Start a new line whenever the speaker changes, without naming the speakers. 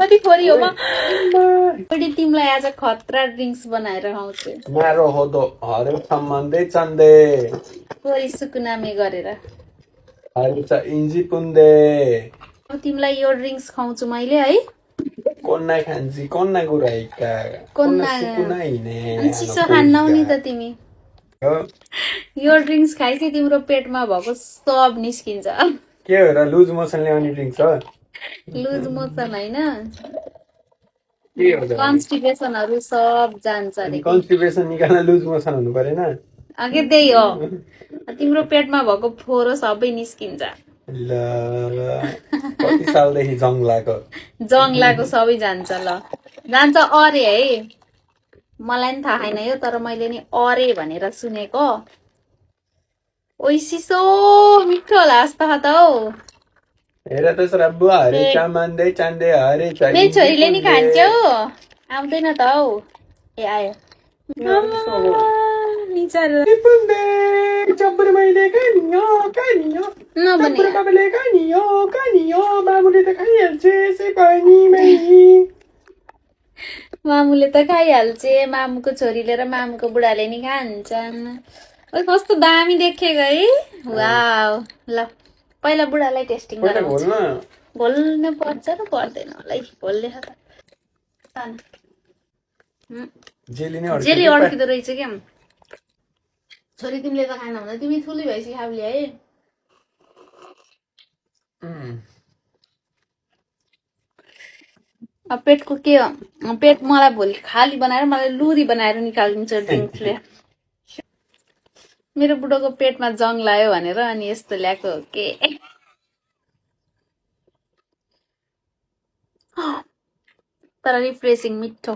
कति खोरी हो म बडी तिमीलाई आज खतरा ड्रिंक्स बनाएर खुवाउँछु
मारो हो दो हरे सम्बन्धै चन्दे
खोरी सुकुनामे गरेर
हरे च इन्जी पुन्दे
अब तिमीलाई यो ड्रिंक्स खुवाउँछु मैले है
कोन्ना खान्सी कोन्ना गुराइका कोन्ना सुकुना हिने
चिसो खान्नौ नि त तिमी यो ड्रिंक्स खाएपछि तिम्रो पेटमा भएको सब निस्किन्छ
के हो र लुज मोसन ल्याउने ड्रिंक्स हो
लुज मोसन हैन
के हो त
कन्स्टिपेसनहरु सब जान्छ अरे
कन्स्टिपेसन निकाल्न लुज मोसन हुनु परेन
अघि त्यही हो तिम्रो पेटमा भएको फोहोर सबै निस्किन्छ
ल कति सालदेखि
जङ्गलाको सबै जान्छ ल जान्छ अरे है मलाई नि थाहा छैन यो तर मैले नि अरे भनेर सुनेको ओइ सिसो मिठो होला जस्तो त हौ
हेर त सर बुवा हरे चामन्दै चान्दे हरे
मेरो छोरीले नि खान्छौ आउँदैन त हौ ए आयो
चब्बर मैले कानियो चब्बर बाबाले कानियो मामुले त खाइहाल्छ यसै पानीमै
मामुले त खाइहाल्छ मामुको छोरीले र मामुको बुढाले नि खान्छन् ओइ कस्तो दामी देखेको है वाउ ल पहिला बुढालाई टेस्टिङ गराउँछ घोल्नु पर्छ र पर्दैन होला है घोल्ले जेली अड्किँदो रहेछ क्या छोरी तिमीले त खान हुँदा तिमी ठुली भएपछि खाबली है अब पेटको के पेट मलाई भोलि खाली बनाएर मलाई लुरी बनाएर निकालिदिन्छ ड्रिङ्क्सले मेरो बुढोको पेटमा जङ लायो भनेर अनि यस्तो ल्याएको हो के तर रिफ्रेसिङ मिठो